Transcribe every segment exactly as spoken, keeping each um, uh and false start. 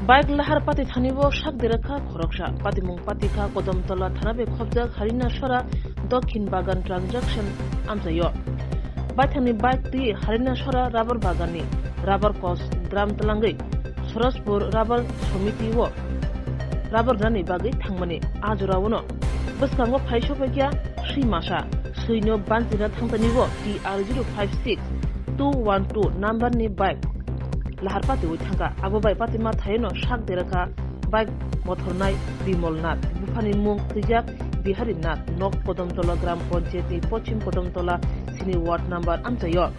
Bike lahar pati thani o sak dera kha khoroksa. Patimung pati kha Kodamtola thana bai khopjak Harina Sora Dokhin Bagan transaction amchaio. Baithangni bike twi Harina Sora rubber baganni rubber kos drum twlangwi Sorospur rubber somiti o rubber rani bagwi thangmani. A jorao no bwskango phai sokphaikha swi masa, swino banchina thangtani o T R zero five six two one two number ni bike lahar patiwi thangkha. Abo bai patima thaino sak dera kha bike mothornai Bimol Nath, buphani mung twijak Bihari Nath, nok Kodamtola Gram Panchayat ni Pochim Kodamtola sini ward number amchaio.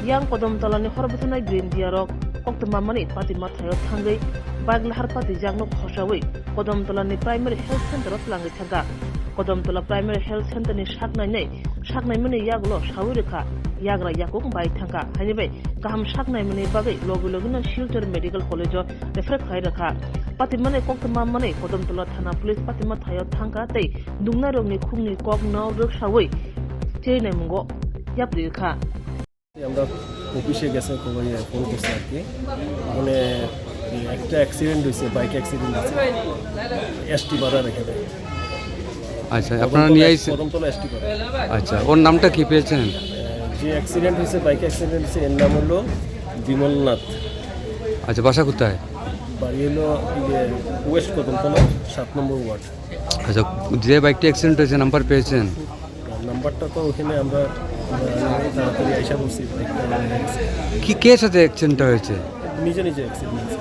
Yang Kodamtola ni hor bwtharnai Brindia rok koktwma mani patima thaio thangwi bike lahar patijakno khosawi Kodamtola ni Primary Health Center o twlangwi thangkha. Kodamtola Primary Health Center ni sak nainai, sak naimani yagulo sawi rwkha, yagra yakung bai thangkha, haini bai kaham sak naimani bagwi logi logino Silchar Medical College o refer khai rwkha. Patimani koktwma mani Kodamtola Thana Police patima thaio thangkha tei nuknairokni khungni kokno rwksawi cherinaimungo yapri rwkha. আমরা অফিসে গেছে খবর, ইয়ে, ফোন করছে আর কি। মানে একটা অ্যাক্সিডেন্ট হয়েছে, বাইক অ্যাক্সিডেন্ট হয়েছে এসটি পাড়ার এখানে। আচ্ছা, আপনারা নিয়ে আইসে? কদমতলা এসটি পাড়া। আচ্ছা, ওর নামটা কি পেয়েছেন? যে অ্যাক্সিডেন্ট হয়েছে, বাইক অ্যাক্সিডেন্ট হয়েছে, এর নাম হলো বিমলনাথ। আচ্ছা, বাসা কোথায়? বাড়ি হলো ইয়ে, ওয়েস্ট কদমতলা, সাত নম্বর ওয়ার্ড। আচ্ছা, যে বাইকটি অ্যাক্সিডেন্ট হয়েছে, নাম্বার পেয়েছেন? নাম্বারটা তো ওখানে আমরা, আমরা তাড়াতাড়ি আইসা বলছি, বাইকটা নিয়ে গেছে। কি, কে সাথে অ্যাক্সিডেন্টটা হয়েছে? নিজে নিজে অ্যাক্সিডেন্ট হয়েছে।